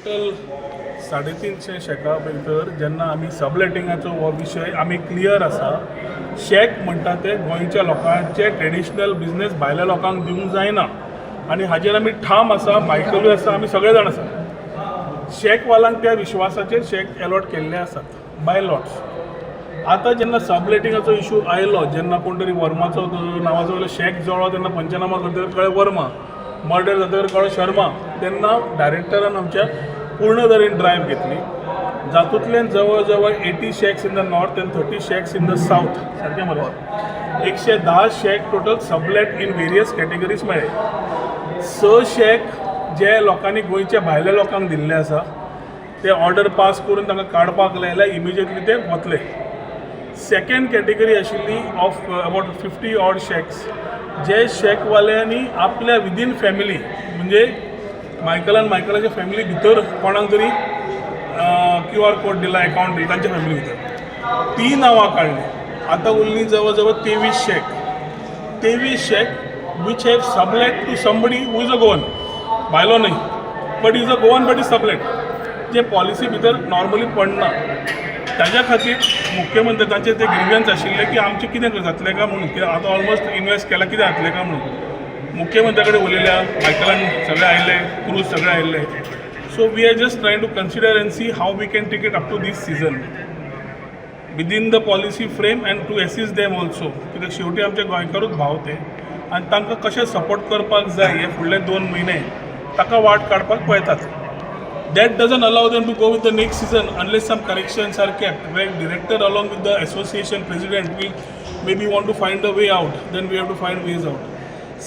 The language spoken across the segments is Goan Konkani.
टोटल 350 शॅका भितर जेन्ना आमी सबलेटिंगाचो हो विशय आमी क्लियर आसा. शॅक म्हणटा ते गोंयच्या लोकांचे ट्रेडिशनल बिजनेस भायल्या लोकांक दिवंक जायना आनी हाजेर आमी ठाम आसा. मायकलूय आसा, आमी सगळे जाण आसा. शॅकवालांक त्या विश्वासाचेर शॅक एलॉट केल्ले आसात बाय लॉट्स. आतां जेन्ना सबलेटिंगाचो इशू आयलो, जेन्ना कोण तरी वर्माचो नांवाचो वयलो शॅक जळ्ळो, तेन्ना पंचनामा करतकीर कळ्ळें वर्मा, मर्डर जातकीर कळ्ळो शर्मा, तेन्ना डायरेक्टरान आमच्या पूर्ण तरेन ड्रायव्ह घेतली, जातूंतल्यान जवळ जवळ 80 shacks in the north and 30 shacks in the south, सारकें मरे, 110 shack total sublet in various categories मेळ्ळे. स शॅक जे लोकांनी गोंयच्या भायल्या लोकांक दिल्ले आसा, ते ऑर्डर पास करून तांकां काडपाक लायल्यार इमिजिएटली ते वतले. सेकंड कॅटेगरी आशिल्ली of about 50 odd shacks, जे शॅकवाल्यांनी आपल्या विदीन फॅमिली, म्हणजे मायकलान मायकलाच्या फॅमिली भितर कोणाक तरी क्यू आर कोड दिला, एकावंट दिला, तांच्या फॅमिली भितर ती नांवां काडली. आतां उरली जवळ जवळ 23 shack. 23 shack which have sublet to somebody who is a Goan, भायलो न्हय, but is a Goan but is sublet, J policy भितर नॉर्मली पडना. ताज्या खातीर मुख्यमंत्री तांचे ते ग्रिव्हन्स आशिल्ले की आमचें कितें जातलें काय म्हणून, कित्याक आतां ऑलमोस्ट इनवेस्ट केला, कितें जातलें काय म्हणून. मुख्यमंत्र्या कडेन उलयल्या, मायकलान सगळे आयिल्ले, क्रूज सगळे आयिल्ले. So we are just trying to consider and see how we can take it up to this season within the policy frame and to assist them also, कित्याक शेवटी आमचे गोंयकारूच भाव ते आनी तांकां कशें सपोर्ट करपाक जाय हे फुडले 2 म्हयने ताका वाट काडपाक पळयतात. That doesn't allow them to go with the next season unless some corrections are kept, where director along with the association president will maybe want to find a way out. Then we have to find ways out.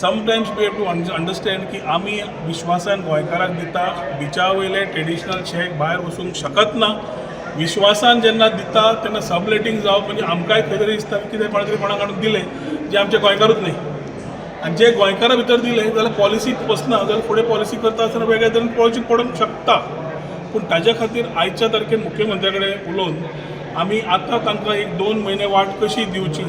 Sometimes we have to understand की आमी विश्वासान गोंयकाराक दिता, बिचा वयले ट्रेडिशनल शॅक भायर वचूंक शकत ना. विश्वासान जेन्ना दिता तेन्ना सबलेटींग जावप म्हणजे आमकांय खंय तरी दिसता, कितें कोणा तरी कोणाक हाडून दिलें जे आमचे गोंयकारूच न्ही आनी जे गोंयकारा भितर दिले जाल्यार पॉलिसी बसना जाल्यार फुडें पॉलिसी करता आसतना वेगळ्या तरेन पळोवची पडूंक शकता. पूण ताज्या खातीर आयच्या तारखेर मुख्यमंत्र्या कडेन उलोवन आमी आतां तांकां एक 2 म्हयने वाट कशी दिवची,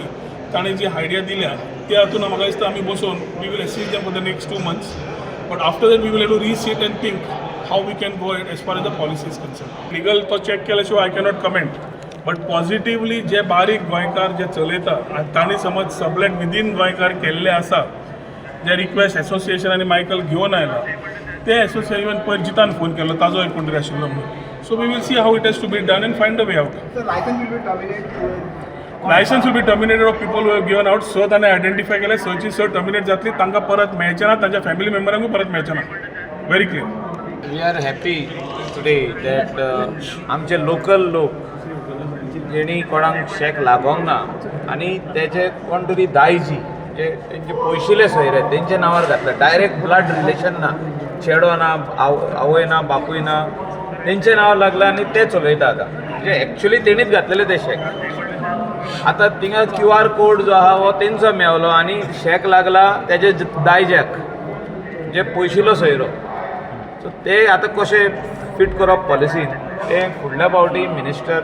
ताणें जी आयडिया दिल्या त्या हातून म्हाका दिसता आमी बसोन we will assist them for the next 2 months, but after that we will have to resit and think how we can go as far as the policy is concern. Legal तो चॅक केल्या शिवाय I cannot comment, but positively जे बारीक गोंयकार जे चलयता आनी तांणी समज सबलेट विदीन गोंयकार केल्ले आसा, जे रिक्वेस्ट एसोसिएशन आनी मायकल घेवन आयला, ते एसोसिएशन पयर जितान फोन केलो, ताजो एक कोण तरी आशिल्लो म्हणून. So we will see how it has to be done and find a way out. Sir, license will be terminated. License will be terminated of people who have given out. स ताणें आयडेंटिफाय केले, सची स टर्मिनेट जातली. तांकां परत मेळचें ना, तांच्या फॅमिली मेंबरांकूय परत मेळचें ना. Very clear. We are happy today that आमचे लोकल लोक जेणी कोणाक शॅक लागोंक ना आनी तेजे कोण तरी दायजी जे तेंचे पयशिले सोयरे तेंच्या नांवार घातला, डायरेक्ट ब्लड रिलेशन ना, चेडो ना, आवय ना, बापूय ना, तेंच्या नांवार लागला आनी ते चलयता आतां. म्हणजे एक्चुली तेणीच घातलेले ते शॅक. आतां थिंगा क्यू आर कोड जो आहा हो तेंचो मेवलो आनी शॅक लागला तेजे दायज्याक, जे पयशिलो सोयरो. सो ते आतां कशें फिट करप पॉलिसीन, ते फुडल्या फावटी मिनिस्टर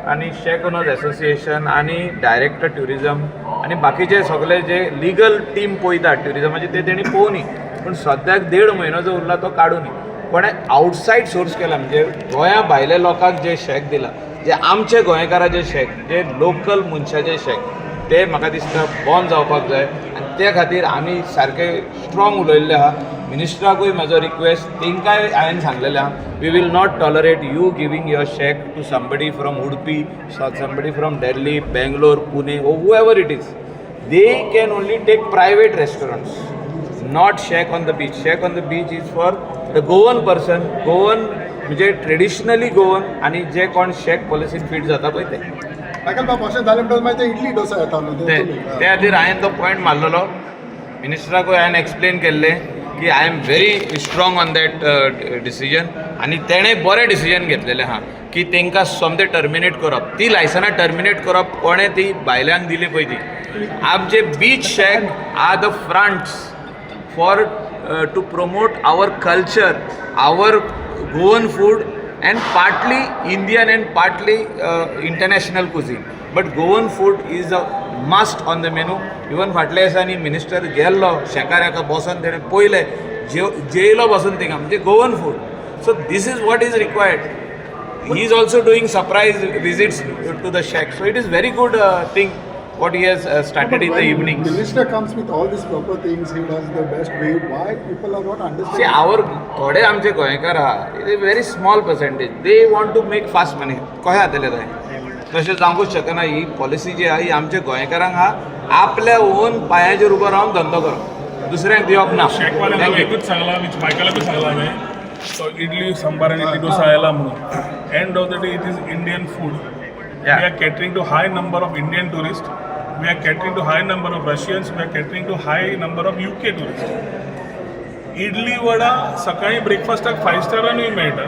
आनी शॅक ओनर्स एसोसिएशन आनी डायरेक्टर ट्युरिजम आनी बाकीचे सगळे जे लिगल टीम पळयता ट्युरिजमाचे, ते तेणी पळोवनी. पूण सद्याक देड म्हयनो जो उरला तो काडुनी. कोणें आवटसायड सोर्स केला, म्हणजे गोंया भायल्या लोकांक जे शॅक दिला, जे आमचे गोंयकाराचे शॅक, जे लोकल मनशाचे शॅक, ते म्हाका दिसता बंद जावपाक जाय. आनी ते खातीर आमी सारके स्ट्रॉंग उलयल्ले आहा. मिनिस्टराकूय म्हाजो रिक्वेस्ट, तेंकांय हांवें सांगलेलें आहा, we will not tolerate you giving your shack to somebody from Udupi, somebody from Delhi, Bangalore, Pune, whoever it is. They can only take private restaurants, not shack on the beach. Shack on the beach is for the Goan person, Goan म्हणजे ट्रेडिशनली गोवन आनी जे कोण शॅक पॉलिसीन फिट जाता पळय ते. मायकल बाब, अशें जालें म्हणटकच मागीर ते इडली डोसा येता न्हू. ते ते तुमी त्या खातीर हांवें तो पॉयंट मारलेलो. मिनिस्टराकूय हांवें एक्सप्लेन केल्लें की I am very strong on that decision. आनी तेणें बरें डिसिजन घेतलेलें आहा की तांकां सोमतें टर्मिनेट करप, ती लायसनां टर्मिनेट करप, कोणें ती भायल्यांक दिली पळय ती. आमचे beach shack are the fronts for to promote our culture, our Goan food and partly Indian and partly international cuisine. But Goan food is a must on the menu. Even फाटल्या दिसांनी मिनिस्टर गेल्लो शेकार एका बसोन, तेणें पयलें, जेव जेयलो बसून थिंगा, म्हणजे Goan food. So So this is what is required. He is also doing surprise visits to the shack, so it is very good thing what he has started in the evenings. Minister comes with all these proper things, he does the best way. Why people are not see, understanding? Our थोडे आमचे गोंयकार आहा, it is very small percentage, they want to make fast money. कशें जातलें तें? तशें जावंकूच शकना. ही पॉलिसी जी आहा ही आमच्या गोंयकारांक आहा, आपल्या ओन पांयाचेर उबो रावन धंदो करप, दुसऱ्यांक दिवप ना. शेकवाल्यांक thank you. एकूच सांगला, मायकलाकूय सांगला हांवें, तो इडली सांबार आनी इडली डोसा आयला म्हणून. End of the day, it is Indian food. We are catering to high number of Indian tourist, we are catering to high number of Russians, we are catering to high number of UK tourist. Idli vada सकाळी ब्रेकफास्टाक फायव स्टारानूय मेळटा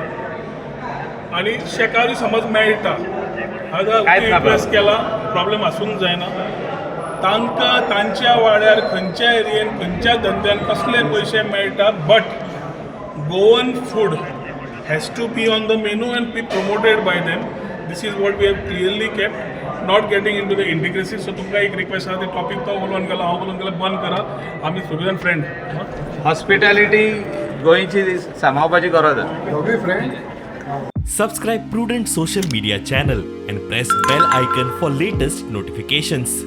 आनी शेकारूय समज मेळटा. आतां कांयच ना. रिक्वेस्ट केला, प्रॉब्लेम आसूंक जायना. तांकां तांच्या वाड्यार खंयच्या एरियेन खंयच्या धंद्यान कसले पयशे मेळटा, but Goan food has to be on the menu and be promoted by them. This is what we have clearly kept, not getting into the intricacy. So तुमकां एक रिक्वेस्ट आसा, ते टॉपीक तो उलोवन गेलो, हांव उलोवन गेलो, बंद करा. आमी सगळीं फ्रेंड. हॉस्पिटॅलिटी गोंयची सांबाळपाची गरज आहा. Lovely friend. Subscribe Prudent Social Media channel and press bell icon for latest notifications.